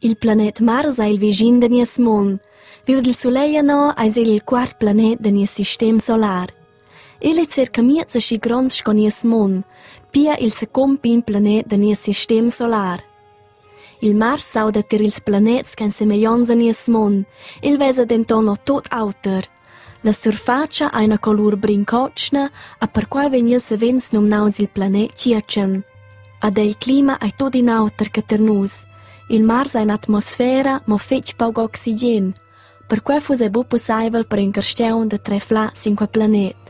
Il planet Mars ei il vischin da nies mund. Viu dil sulegl anò eis el il quart planet da nies sistem solar. El ei circa miez aschi gronds sco nies mund, pia il secund pign planet da nies sistem solar. Il Mars s'auda tier ils planets ch'ein semeglionts a nies mund, el vesa denton o tut auter. La surfatscha ha ina colur brin-cotschna e perquei vegn el savens numnaus il planet tgietschen. Ad el clima ei tut in auter che tier nus. Il Mars ha in'atmosfera, mo fetg pauc oxigen. Perquei fuss ei buc pusseivel per in carstgaun da treflar sin quei planet.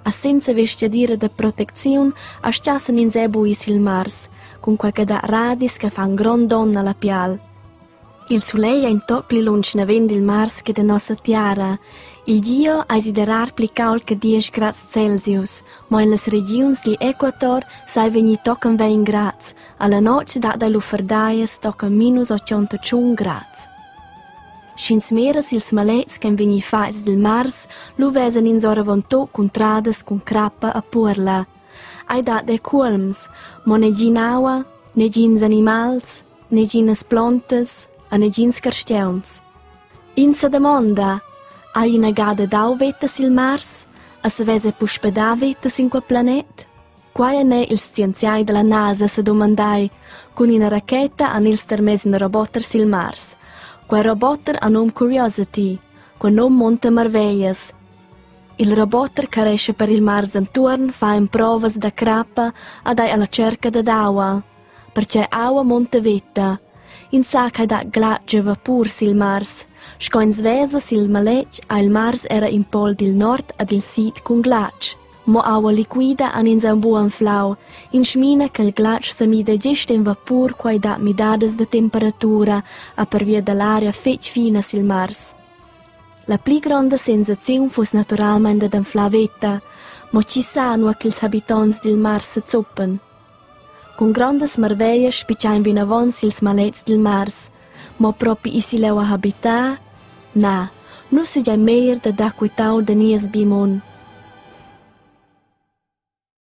A senza vestgadira da protecziun astgassen ins era buc ir sil Mars, cunquei che dat radis che fan grond donn alla pial. Il sulegl ei in toc pli lunsch naven dil Mars che da nossa tiara. Il Gio eisi darar pli cauld che diesch grads Celsius, mo en las regiuns digl equator sai vegnir tochen vegn grads. Alla notg dat ei lu ferdaias tochen minus 88 grads. Sch'ins mira sils maletgs ch'ein vegni fatgs dil Mars, lu vesan ins oravontut cuntradas cun crappa e puorla. Ei dat è cuolms, mo negin'aua, negins animals, neginas plontas e negins carstgauns. Ins sedamonda, ha ina gada dau veta sil Mars e savess ei puspei dar veta sin quei planet? Quai ein era ils scienziai dalla NASA sedumandai. Cun ina racheta han els tarmess in roboter sil Mars. Quei roboter ha num Curiosity. Quei num munta marveglias. Il roboter carrescha per il Mars entuorn, fa emprovas da crappa ed ei alla tscherca dad aua. Pertgei aua munta veta. Ins sa ch'ei dat glatsch e vapur sil Mars. Sco ins vesa sil maletg ha il Mars era in pol dil nord ed il sid cun glatsch. Mo aua liquida han ins aunc buc anflau. Ins smina ch'il glatsch semida gest en vapur quei dat midadas da temperatura e pervia dall'aria fetg fina sil Mars. La pli gronda sensaziun fuss naturalmein dad anflar veta, mo tgi sa nua ch'ils habitonts dil Mars sezuppan. Cun grondas marveglias spitgein vinavon sils maletgs dil Mars. Mo propi issi leu a habitar? Na, nus fugein meglier da dar quitau da nies bi mund.